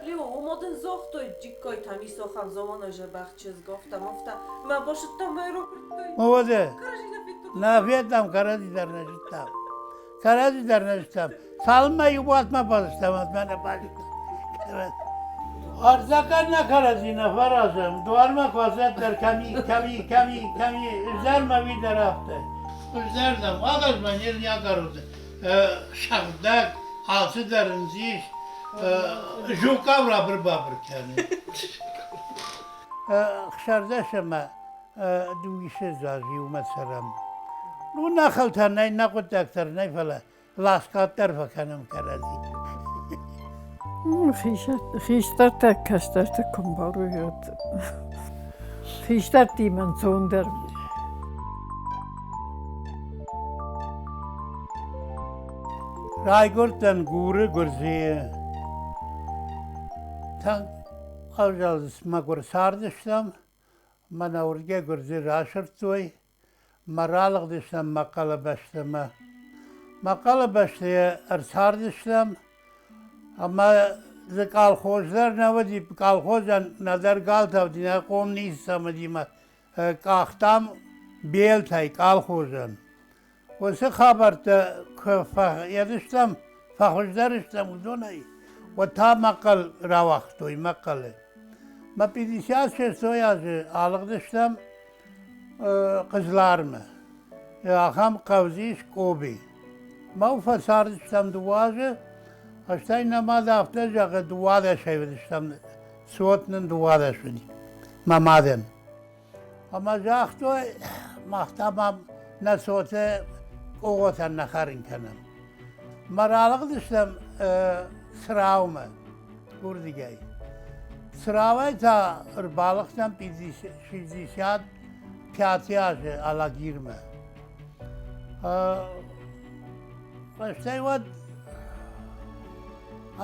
Лео, уымӕ дын загътой, Джиккайтӕм исохӕн заманай дзӕбӕх чызг, афтӕ-мафтӕ. Мӕ басыдтам мӕ ракуырдтай. Молодец. Кӕрӕдзи нӕ федтам. Нӕ федтам, кӕрӕдзи дӕр нӕ зыдтам. Кӕрӕдзи дӕр нӕ зыдтам. Цалынмӕ иу уатмӕ базыдтам, уӕдмӕ нӕ базыдтам. Ӕрдзӕкӕн нӕ кӕрӕдзи нӕ фӕразӕм. Дуармӕ куы дӕр кӕми, кӕми, кӕми, кӕми, ыздӕр мӕ уый дӕр афтӕ. Ыздӕрдӕм, ӕгас мӕ не рниагарут. Сӕгъдӕг, алцыдӕр ын ис. Жукау рабыр-бабыр кӕны. 16 ӕмӕ 22 азы иумӕ цӕрӕм. Ну, нӕ хылтӕ нӕй, нӕ хъуыддаг дӕр нӕй, фӕлӕ ласгад дӕр фӕкӕнӕм кӕрӕдзи. Хистӕртӕ кӕстӕрты куы мбарой, уӕд хистӕртимӕ ӕнцондӕр. Райгуырдтӕн Гуры Гуырдзыйы. Тынг ӕвзӕр мӕгуыр цардыстӕм. Мӕнӕ уырдгӕ Гуырдзы расырдтой. Мӕ ралыгъдыстӕм Мӕхъхъӕлы бӕстӕмӕ. Мӕхъхъӕлы бӕстӕйы ӕрцардыстӕм ӕмӕ дзы колхоз дӕр нӕ уыди, колхозӕн нӕдӕр галтӕ уыди, нӕ хъом ницы уыди мӕ къахтам белтӕй колхозӕн. Уыцы хабӕрттӕ куы фӕедыстӕм, фӕхуыздӕр стӕм уыдонӕй, уӕд та мӕхъхъӕл рауагътой, мӕхъхъӕлы. Мӕ 56 азы алыгъдыстӕм Хъызлармӕ. Ахӕм хъӕу дзы ис Къоби. Мӕу фӕцардыстӕм 2 азы, стӕй нӕ мад афтӕ зӕгъы, 12-ӕй уыдыстӕм, цот нын 12 уыди мӕ мадӕн. Ӕмӕ загътой, мах та ма нӕ цоты къогъотӕн нӕ хӕрын кӕнӕм. Мӕ ралыгъдыстӕм Цраумӕ, уырдыгӕй. Црауӕй та ӕрбалыгътӕн 65 азы Алагирмӕ. Стӕй уӕд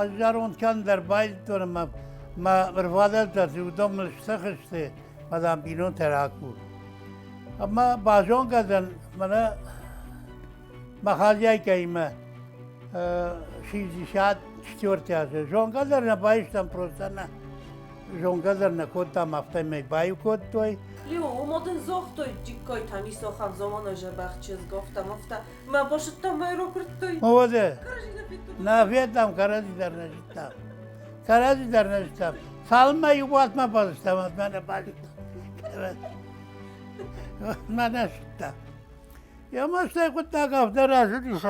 ӕз зӕронд кӕнын дӕр байдыдтон ӕмӕ мӕ рвадӕлтӕ цы уыдон мыл стых сты, мӕ дам бинонтӕ ракур. Ӕмӕ базонгӕ дӕн мӕнӕ мӕ хозяйкӕимӕ 64 азы. Зонгӕ дӕр нӕ байстам, просто нӕ зонгӕ дӕр нӕ кодтам, афтӕмӕй баиу кодтой. Лео, уымӕ дын загътой, Джиккайтӕм исохӕн заманай дзӕбӕх чызг, афтӕ-мафтӕ. Мӕ басыдтам мӕ ракуырдтай. Молодец. Нӕ федтам, кӕрӕдзи дӕр нӕ зыдтам. Кӕрӕдзи дӕр нӕ зыдтам. Цалынмӕ иу уатмӕ базыдтам, уӕдмӕ нӕ базыдтам. Мӕ нӕ зыдтам. Ӕмӕ стӕй хъуыддаг афтӕ рӕзыдис,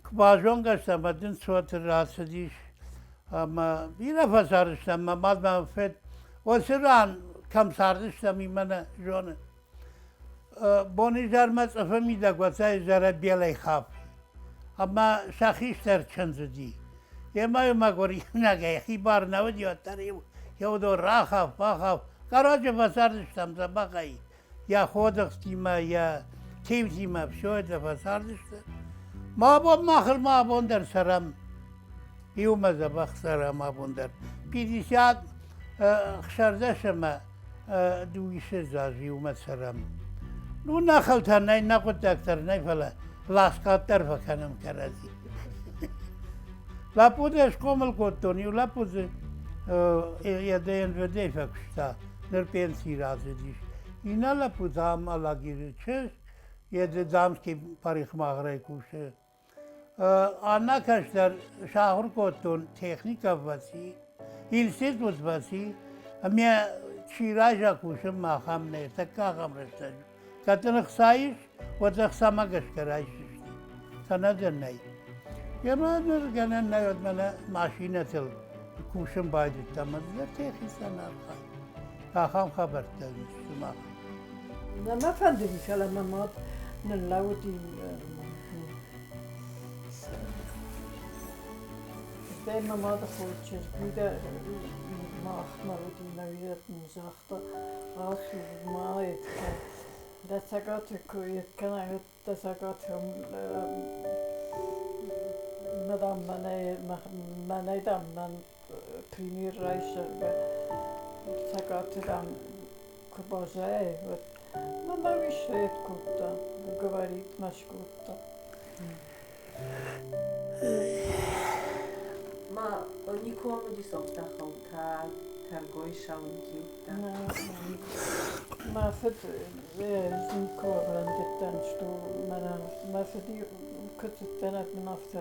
куы базонгӕ стӕм, ӕмӕ дын цоты рацыдис ӕмӕ бирӕ фӕцардыстӕм, мӕ мад мӕм фед, уыцы ран кӕм цардыстӕм, уый мӕ нӕ зоны. Бонизӕрмӕ цъыфы мидӕг уӕцӕй зӕрӕбелӕй хаф. Ӕмӕ сӕ хистӕр чындз уыди. Йемӕ мӕгуыр иунӕгӕй хибар нӕ уыди, уӕддӕр-иу еудон рахаф, бахаф. Короче, фӕцардыстӕм дзӕбӕхӕй. Йӕ ходыгъдтимӕ, йӕ тиутимӕ все это фӕцардысты. Ма абон махыл ма абон дӕр цӕрӕм. Иумӕ дзӕбӕх цӕрӕм абон дӕр. 56 ӕмӕ 22 азы иумӕ цӕрӕм. Ну, нӕ хылтӕ нӕй, нӕ хъуыддаг дӕр нӕй, фӕлӕ ласгад дӕр фӕкӕнӕм кӕрӕдзи. Лӕппу дӕ схъомыл кодтон, иу лӕппу дзы йӕ ДНВД-йы фӕкуыста, ныр пенсийы рацыдис. Иннӕ лӕппу та ам Алагиры чызг, йӕ дамский парикмахерӕй кусы. Аннӕ кӕстӕр сахуыр кодтон техникӕ фӕци, институт фӕци, ӕмӕ чи райса кусынмӕ, ахӕм нӕй, тӕккӕ ахӕм рӕстӕджы. Кӕд дын ӕхца ис, уӕд ӕхцамӕ гӕсгӕ райсдзысты. Кӕнӕ нӕй. Ӕмӕ ныр гӕнӕн нӕй, уӕд мӕнӕ машинӕтыл кусын байдыдта ӕмӕ дзы техникӕ архайы. Ахӕм хабӕрттӕ сты мах. Нӕ мӕ фӕндыди, фӕлӕ мӕ мад ныллӕууыди. Стӕй мӕ мады хо чызг уый махмӕ уыди, мӕ уый нын загъта, ацу, ма кӕн. Дӕ цӕгаты куы кӕнай, уӕд дӕ цӕгаты мадам мӕнӕй, дам, мӕн премьер райсӕгӕ цӕгаты, дам, куы баззайай, уӕд мӕ уый след кодта, говорит, мӕ скодта. Ма ником Уыди цохтӕ, хылтӕ, тӕргойсау ныккиудта. Мӕ фыд никуы рандыдтӕн, что мӕ фыд куыд цыдтӕн, мын афтӕ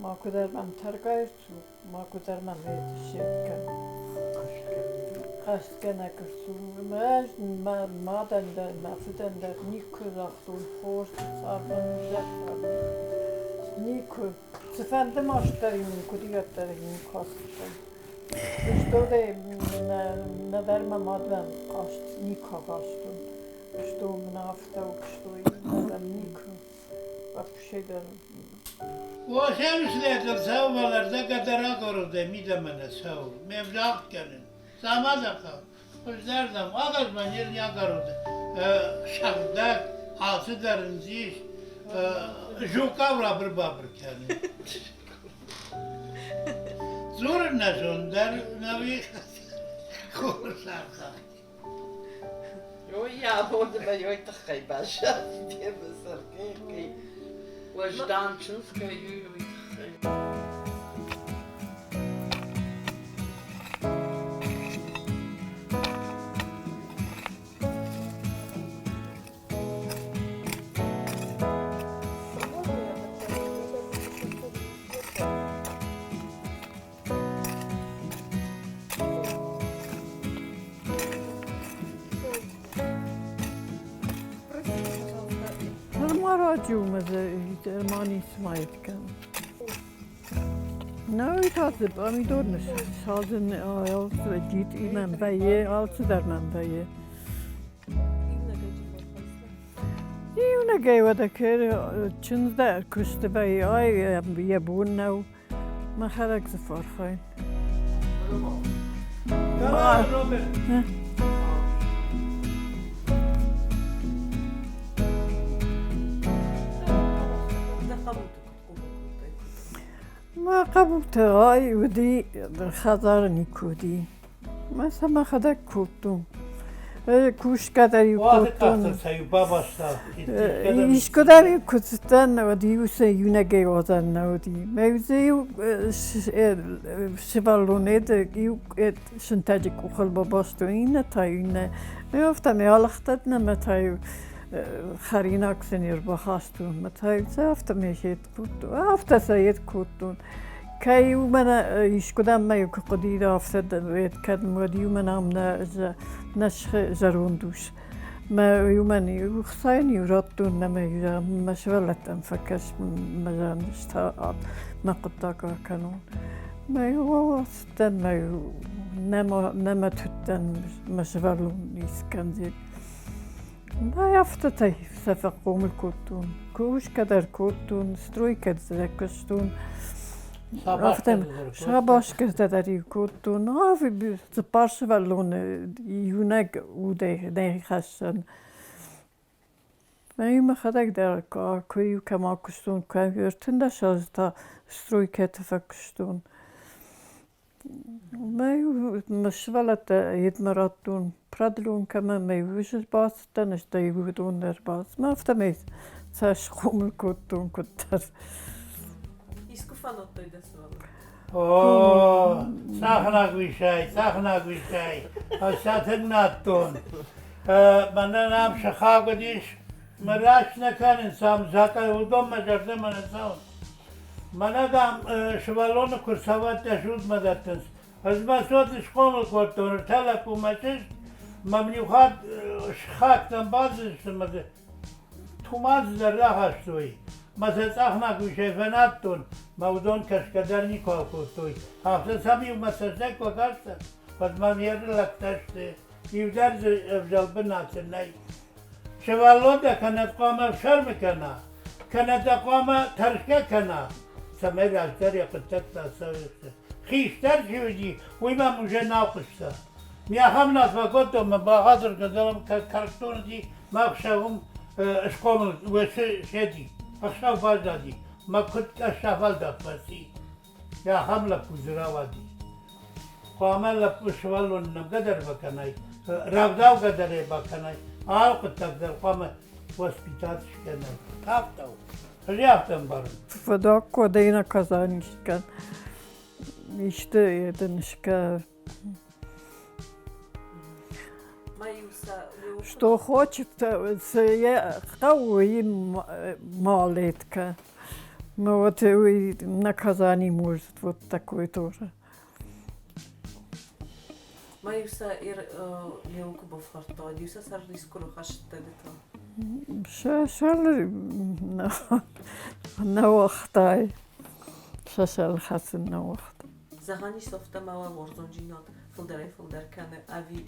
макуыдӕр мӕм тӕргай ӕрцу, макуыдӕр мӕм ссед кӕн. Хъастгӕнӕг ӕрцу. Ӕз мӕ мадӕн дӕр, мӕ фыдӕн дӕр никуы загътон хорз цардӕн, ӕвзӕр цардӕн. Никуы. Цыфӕнды маст дӕр-иу куыд дӕр-иу кастӕн. Стодӕй нӕдӕр мӕ мадӕн хъаст никуы хастон. Что мын афтӕ у, что иннӕдӕм никуы. Вообще дӕр. Уосӕн цӕуы мӕлӕрдӕгӕ дӕр агорудӕй мидӕмӕ нӕ цӕуы. Ме взагъд кӕнын. Цӕмӕдӕр хуыздӕрдӕм ӕгас мӕ не рниагарут сӕгъдӕг, алцыдӕр ын ис. Жукау рабыр-бабыр кӕны. Дзурын нӕ зон дӕр нӕуи хорз архай. Ой, абоны мӕ ой тыххӕй баззади демӕ Сергей, кӕй уӕздан чындз кӕй у, уый тыххӕй. Нырма раджы у мӕ ма ницыма йед кӕны. Нӕ, уый та дзы пъамидор ныссадзын, джитъи мӕм вӕййы, алцыдӕр мӕм вӕййы. Иунӕгӕй уӕдӕ чындз дӕр куысты вӕййы, ай йӕ бон нӕу. Мӕхӕдӕг дзы фӕархайын. Мӕ хъӕбултӕ ай уыди, хӕдзары никуы уыди. Мӕ сӕ мӕхӕдӕг кодтон. Кусгӕ дӕр-иу кодтон. Искуыдӕр-иу куы цыдтӕн, уӕд-иу сӕ иунӕгӕй уадзӕн нӕ уыди. Мӕ-иу дзы-иу сывӕллонӕй иу сынтӕджы къухыл бабастон, иннӕ та иннӕ. Афтӕмӕй алыгътӕн ӕмӕ та-иу хӕринаг сын ӕрбахастон. Мӕ та-иу сӕ афтӕмӕй хед кодтон. Афтӕ сӕ ед кодтон. Кӕй-иу мӕнӕ искуыдӕм мӕ-иу куы хъуыди, афтӕ кӕд уӕд-иу мӕн ам нӕ нӕ зӕронд ус. Мӕ-иу мӕн иу хцайӕн-иу радтон ӕмӕ мӕ сывӕллӕттӕм фӕкӕс, мӕ мӕ хъуыддаг акӕнон. Мӕ-иу ацыдтӕн, мӕ-иу нӕма туыдтӕн мӕ сывӕллон искӕндзӕн. Афтӕтӕй сӕ фӕхъомыл кодтон. Кусгӕ дӕр кодтон, стройкӕ дӕр куыстон. Афтӕ сабашкӕтӕ дӕр-иу кодтон. Цыппар сывӕллоны иунӕг удӕй нӕ хӕссӕн. Мӕ мӕхӕдӕг дӕр куы-иу кӕм акуыстон, куы 13 азы та стройкӕты фӕкуыстон. Мӕ сывӕллӕттӕ йедмӕ радтон продленкӕмӕ, мӕ ус бацыдтӕн, стӕй уыдон дӕр бацыд. Афтӕмӕй сӕ схъомыл кодтон куыддӕр. Искуы фӕнадтой дӕ сывӕллӕттӕ? О, цъӕхнаг уисӕй, цъӕхнаг уисӕй, сӕ тынг надтон. Мӕнӕн ам сыхаг уыдис, мӕ раст нӕ кӕнынц ам закъӕ, уыдон мӕ зӕрдӕмӕ нӕ цӕуынц. Мӕнӕ, дам, сывӕллоны куы рцӕуӕд дӕ судмӕ дӕттынц. Ӕз мӕ цоты схъомыл кодтон, ӕртӕ лӕппу мӕ чызг, мӕм иу хатт сыхӕгтӕм бацыдысты мӕ дзы тумадз дӕр рахастой. Мӕ сӕ цъӕхнаг уисӕй фӕнадтон, мӕ уыдон кӕсгӕ дӕр никуал кодтой. Афтӕ сӕм-иу мӕ цӕстӕй куы акастӕн, уӕд мӕм йе рлӕгтӕ сты. Иу дӕр дзы ӕвзӕр бынаты нӕй. Сывӕллон дӕ кӕнӕ хъуамӕ ӕфсӕрмы кӕна, кӕнӕ дӕ хъуамӕ тӕрсгӕ кӕна, цӕмӕй раздӕр йӕ хъуыддӕгтӕ ацӕуой. Хистӕр чи уыди, уый мӕм уже нал хъуыста. Ми ахӕм нас фӕкодтон, мӕ бахатыр кӕндзӕн, кӕркдон уыди, мӕ ӕхсӕв уым схъомыл седи, ӕхсӕв баззади, мӕ куыд къӕсса-фӕлдӕхт фӕци. Ахӕм лӕппу дзы рауади. Хъуамӕ лӕппу сывӕллоны нӕмгӕ дӕр бакӕнай, рӕвдаугӕ дӕр ӕй бакӕнай, алы хъуыддаг дӕр хъуамӕ воспитать скӕнай. Афтӕ у. Ӕз афтӕ ӕмбарын. Фыдаккодӕй наказание скӕн. Исты дын скӕ. Что хочет, хъӕуы малетка. Ну вот и наказание может вот такое тоже. Ма-иу сӕ леуы куы бафхӕрдта, уӕд-иу сӕ сӕр искуы рахӕсдта ды та? Сӕ сӕр нӕ уагътай. Сӕ сӕр хӕцын нӕ уагъта. Зӕгъӕн ис, афтӕ ма уа уарзондзинад фылдӕрӕй-фылдӕр кӕны ӕви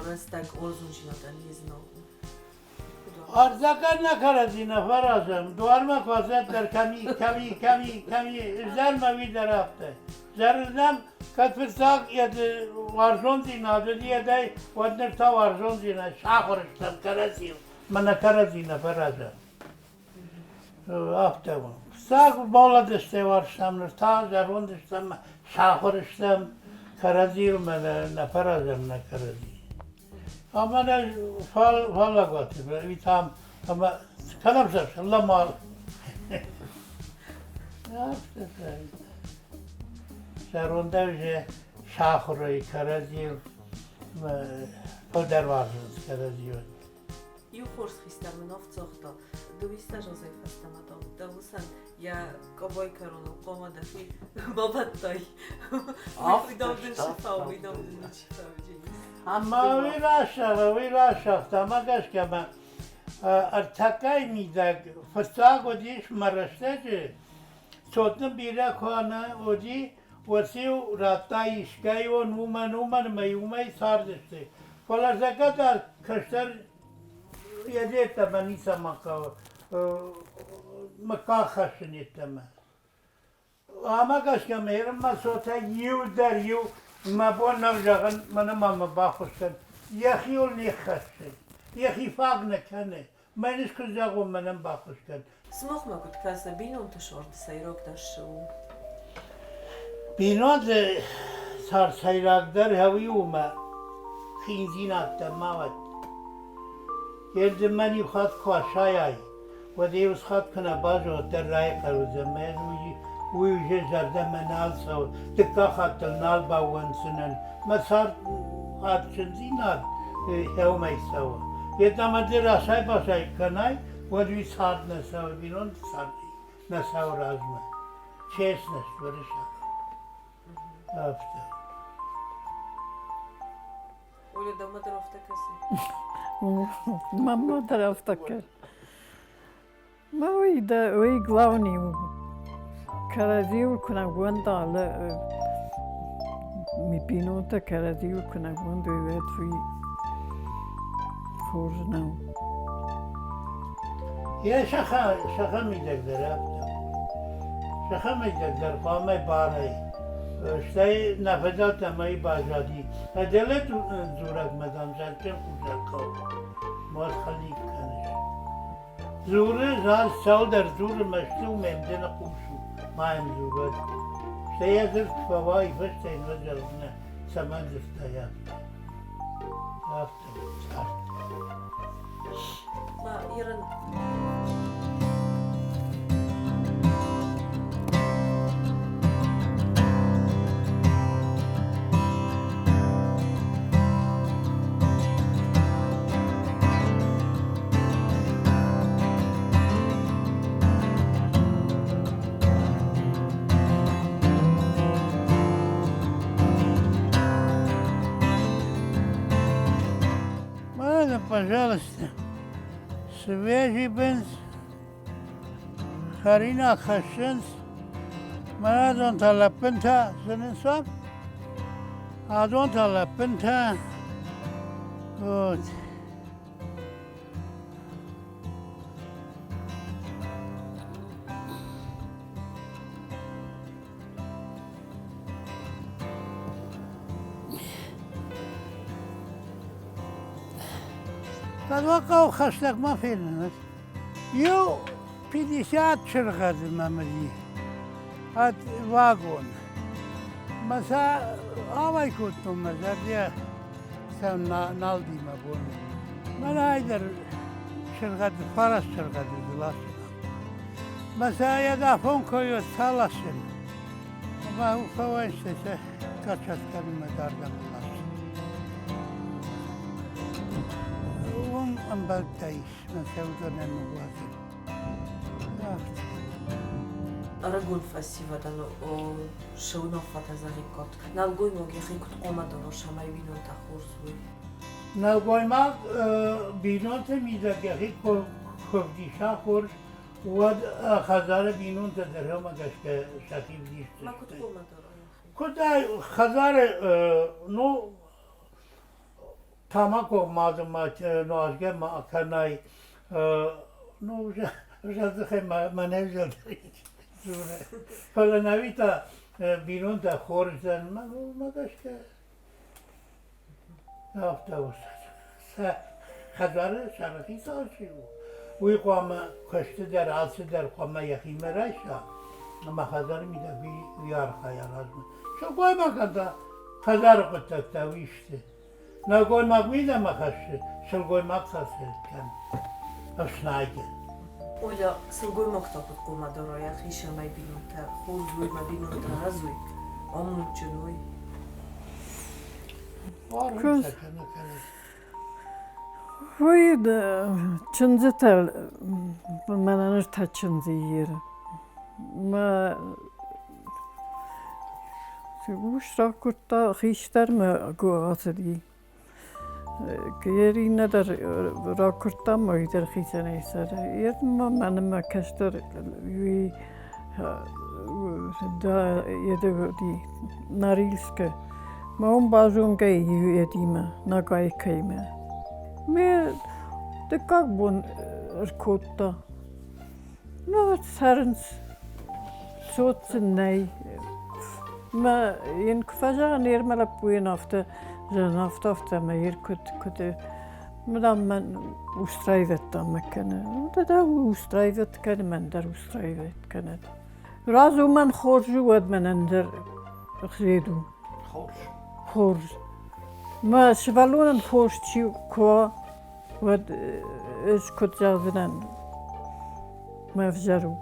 рӕстӕг уарзондзинадӕн йе знаг у? Ӕрдзӕгӕн нӕ кӕрӕдзи нӕ фӕразӕм, дуармӕ куы дӕр кӕми, кӕми, кӕми, кӕми, зӕрмӕ уый дӕр афтӕ. Зӕрдӕм кӕд фыццаг уарзондзинад уыди ӕдӕй, уӕд ныр та уарзондзинад сахуыр стӕм кӕрӕдзийыл, мӕнӕ кӕрӕдзи нӕ фӕразӕм. Афтӕ у. Фыццаг молодыстӕй уарзтам, ныр та зӕронд стӕм, сахуыр стӕм кӕрӕдзийыл, мӕнӕ нӕ фӕразӕм нӕ кӕрӕдзи. Ӕмӕ нӕ фӕллагуаты там ӕмӕ кӕнӕм сӕ ламал. Зӕрондӕй уже сахуырӕй кӕрӕдзийыл фылдӕр уарзынц кӕрӕдзийыл. Иу хорз хистӕр мын афтӕ дыууиссӕдзӕй фӕстӕмӕ дӕу дӕ усӕн йӕ къобой кӕроныл хъуамӕ дӕхи бабӕттай. Уый дӕм дын сыфау, уый дӕм дын ничи фӕуыдзӕнис. Ӕмӕ уый рӕсугъд, ӕмӕ гӕсгӕ мӕ ӕртӕккӕйы мидӕг фыццаг уыдис мӕ рӕстӕджы, цотны бирӕ куы нӕ уыди, уӕд-иу радта искӕйон уымӕн, уымӕн ӕмӕ иумӕ цардысты. Фӕлӕ зӕгъгӕ дӕр кӕстӕр йӕ йеддӕмӕ ницӕмӕн хъӕуы, мыггаг хӕссын йеддӕмӕ. Ӕмӕ гӕсгӕ мӕ ерынмӕ цотӕй иу дӕр иу мӕ бон нӕу зӕгъын, мӕнӕ ма мӕ баххуыс кӕн. Йӕхиуыл не ххӕссы, йӕхи фаг нӕ кӕны. Мӕн искуы зӕгъон, мӕнӕн баххуыс кӕн. Сымахмӕ куыд кӕсы, бинонты сорды сӕйрагдӕр цы у? Бинонты цард сӕйрагдӕр хӕуы уымӕ хиндзинӕдтӕ ма уӕд. Ерды мӕн иу хатт куы асайай, уӕд иу схатт куы нӕ базонат, дӕр райхъал уыдзӕн мӕ уый уже зӕрдӕмӕ нал цӕуы, дыккаг хатт ыл нал баууӕнддзынӕн. Мӕ цард адджындзинад еумӕй цӕуы. Йеддӕмӕ ды расай-басай кӕнай, уӕд уый цард нӕ цӕуы, бинонты цард нӕ цӕуы размӕ. Честность уырыссаг. Афтӕ. Оля, дӕумӕ дӕр афтӕ кӕсы? Мама дӕр афтӕ кӕсы. Ма уый, да, уый главный у. Кӕрӕдзиуыл куы нӕ ууӕнда, ми бинонтӕ кӕрӕдзиуыл куы нӕ ууӕндой, уӕд уый хорз нӕу. Йӕ сӕхӕ мидӕг дӕр афтӕ. Сӕхӕ мидӕг дӕр хъуамӕ барай. Стӕй нӕ фыдӕлтӕ мӕй баззади. Ӕдӕле дзурӕгмӕ, дам, зӕнджын хъусӕг хъӕуы. Мосхалик кӕныс. Дзуры, зал цӕуылдӕр дзуры, мӕсты у, ме мдыны хъус у, ма йӕм дзурӕд. Стӕй йӕ дзырд куы фӕуа, уый фӕстӕ йын уӕд зӕгъдзынӕ, цӕмӕн дзырдтай афтӕ. Афтӕ цард. Ма Ирын Ладно, пожалуйста, свежий бенз, хӕринаг хӕссынц, мӕнӕ адон та лӕппынтӕ зынынц уӕм, адон та лӕппынтӕ. Вот. Кӕд хӕстӕг ма фенын. Иу 50 чыргъӕды мӕм уыди ӕд вагон. Мӕ сӕ ауӕй кодтон мӕ зӕрдӕ сӕ нал ди мӕ бон. Мӕнӕ айдӕр чыргъӕды, фараст чыргъӕды ласынам. Мӕ сӕ йӕ афон кой цаласын. Фӕуайсты сӕ качат кӕнынмӕ дардӕм ласы. Уым ӕмбӕлттӕ ис, мӕ сӕ уыдонӕн ныууадзын. Афтӕ. Ӕрыгон фӕсивӕдӕн сӕ уынаффӕтӕ зӕгъиккат. Нӕлгоймаг йӕхи куыд хъуамӕ дара, цӕмӕй бинонтӕ хорз уой? Нӕлгоймаг бинонты мидӕг йӕхи куы вдиса хорз, уӕд хӕдзары бинонтӕ дӕр уымӕ гӕсгӕ сӕхи вдисдзысты. Ма куыд хъуамӕ дара йӕхи? Куыд ӕй хӕдзары, ну, тамако ма нуазгӕ ма кӕнай, ну, зӕрдыхӕй мӕнӕ дзуры. Фӕлӕ нӕуи та бинонтӕ хорз дӕн, уымӕ гӕсгӕ афтӕ у. Сӕ хӕдзары сӕрыхицау чи у, уый хъуамӕ куысты дӕр, алцыдӕр хъуамӕ йӕхимӕ райса ӕмӕ хӕдзары мидӕг уый архайа размӕ. Сылгоймагӕн та хӕдзары хъуыддӕгтӕ уый сты. Нӕлгоймаг мидӕмӕ хӕссы, сылгоймаг хӕссы кӕн ӕфснайгӕ. Оля, сылгоймӕгтӕ куыд хъуамӕ дарой йӕхи, цӕмӕй бинонтӕ хорз уой мӕ бинонтӕ рӕзой, амондджын уой? Уый чындзытӕ, мӕнӕ ныр та чындзы ир. Мӕ ус ракуырдта хистӕрмӕ ацыди. Иринӕ дӕр ракуырдта мой дӕр хицӕнӕй цӕры. Ма мӕнмӕ кӕстӕр уый уыди Норильскы. Мӕ уым базонгӕ йедимӕ, Нагайкӕимӕ. Ме дыккаг бон ӕркодта. Ну, цӕрынц, цот сын нӕй. Мӕ йын куы фӕзӕгъын, йе лӕппуйӕн афтӕ зӕгъын, афтӕ, афтӕ ӕмӕ йер куыд, куыд мадам мӕн устраивать мӕ кӕны. Да, устраивать кӕны, мӕн дӕр устраивать кӕнӕд. Раз уымӕн хорз у, уӕд мӕнӕн дӕр хсед у. Хорз. Хорз. Мӕ сывӕллонӕн хорз чи куы уа, уӕд ӕз куыд зӕгъдзынӕн, мӕ ӕвзӕр у.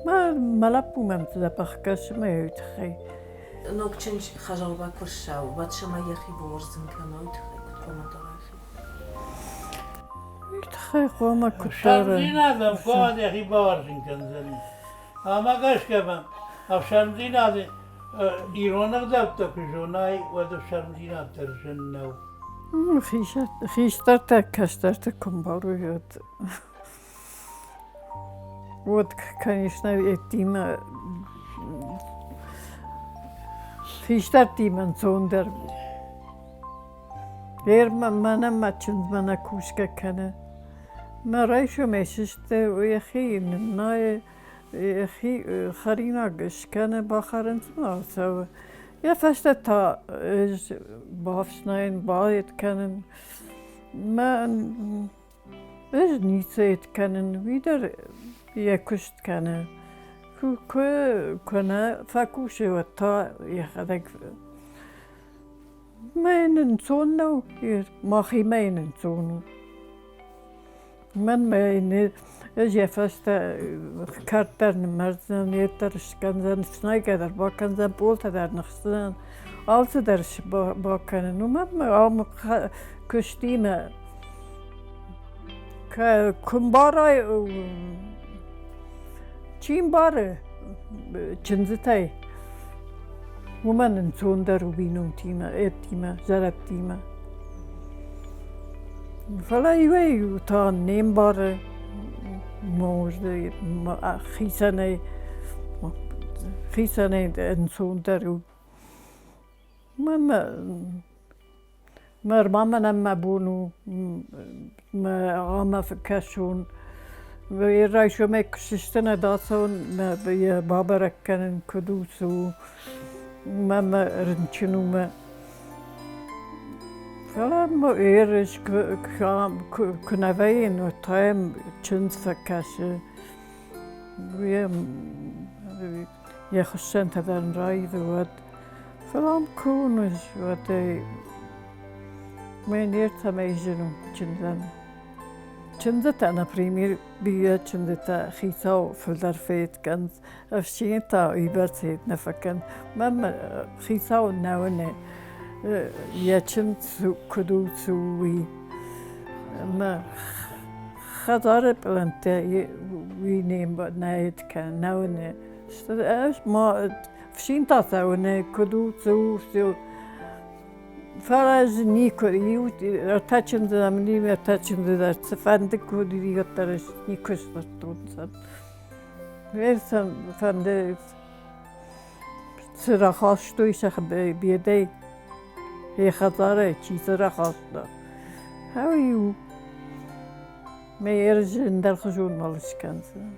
Мӕ, мӕ лӕппу мӕм дзӕбӕх кӕсы мӕ уый тыххӕй. Ног чындз хӕзӕлмӕ куы ссӕуы, уӕд сӕмӕ йӕхи бауарзын кӕна, уый тыххӕй куыд хъуамӕ дара йӕхи? Уый тыххӕй хъуамӕ куыд дара? Ӕфсӕрмдзинадӕн хъуамӕ йӕхи бауарзын кӕндзӕни. Ӕмӕ гӕсгӕ мӕм ӕфсӕрмдзинады ирон ӕгъдӕуттӕ куы зонай, уӕд ӕфсӕрмдзинад дӕр зын нӕу. Хистӕртӕ кӕстӕрты куы мбарой, уӕд уӕд, конечно, еттимӕ хистӕртимӕ ӕнцондӕр. Гъер мӕнӕ мӕ чындз мӕнӕ кусгӕ кӕны. Мӕ райсомӕй сысты, йӕхи ныннайы, йӕхи хӕринаг скӕны, бахӕрынц ма ацӕуы. Йӕ фӕстӕ та ӕз бафснайын, баэт кӕнын. Мӕ ӕз ницы эт кӕнын, уый дӕр йӕ куыст кӕны. Куы, куы нӕ фӕкусы, уӕд та йӕхӕдӕг Мӕ йын ӕнцон нӕу, махимӕ йын ӕнцон у. Мӕнмӕ йын ӕз йӕ фӕстӕ кӕрт дӕр ныммӕрздзынӕн, йед дӕр скӕндзӕн, ӕфснайгӕ дӕр бакӕндзӕн, пъолтӕ дӕр ныхсдзынӕн, алцыдӕр бакӕнын. Уымӕн мӕ ам куыстимӕ куы мбарай, чи мбары чындзытӕй, уымӕн ӕнцондӕр у бинонтимӕ, эдтимӕ, зӕрӕдтимӕ. Фӕлӕ иуӕй-иу та не мбары хицӕнӕй, хицӕнӕй ӕнцондӕр у. Мӕ мӕ мӕ бон у мӕ ӕмӕ кӕсон. Райсомӕй куы сыстын, ӕд ацӕуын, мӕ йӕ бабӕрӕг кӕнын, куыд у, цы у. Мӕ мӕ рынчын у мӕ. Фӕлӕ ерыс куы нӕ вӕййын, уӕд та йӕм чындз фӕкӕсы. Йӕ хуыссӕнтӕ дӕр ын раивы, уӕд. Фӕлӕ ам куы уыныс, уӕд ӕй мӕ не ртӕмӕй зын у чындзӕн. Чындзытӕ, например, бирӕ чындзытӕ хицау фылдӕр фед кӕнынц, ӕфсин та уыйбӕрц фед нӕ фӕкӕны. Мӕнмӕ хицау нӕ уыны, йӕ чындз куыд у, цы у, уый. Ӕмӕ хӕдзары пълӕнттӕ уый нӕ йед кӕны, нӕ уыны. Ӕз ма ӕфсин та сӕ уыны, куыд у, цы у, цы у. Фӕлӕ ӕз никуы, иу ӕртӕ чындзы ӕмӕ иу ӕртӕ чындзы дӕр цыфӕнды куыд уыдӕттӕ никуы сдзырдтон сӕм. Сӕм фӕнды цы рахастой сӕ бедӕй, йӕ хӕдзарӕй чи цы рахаста. Ау-иу мӕ ӕрзы ӕндӕрхуызон мал скӕндзӕн.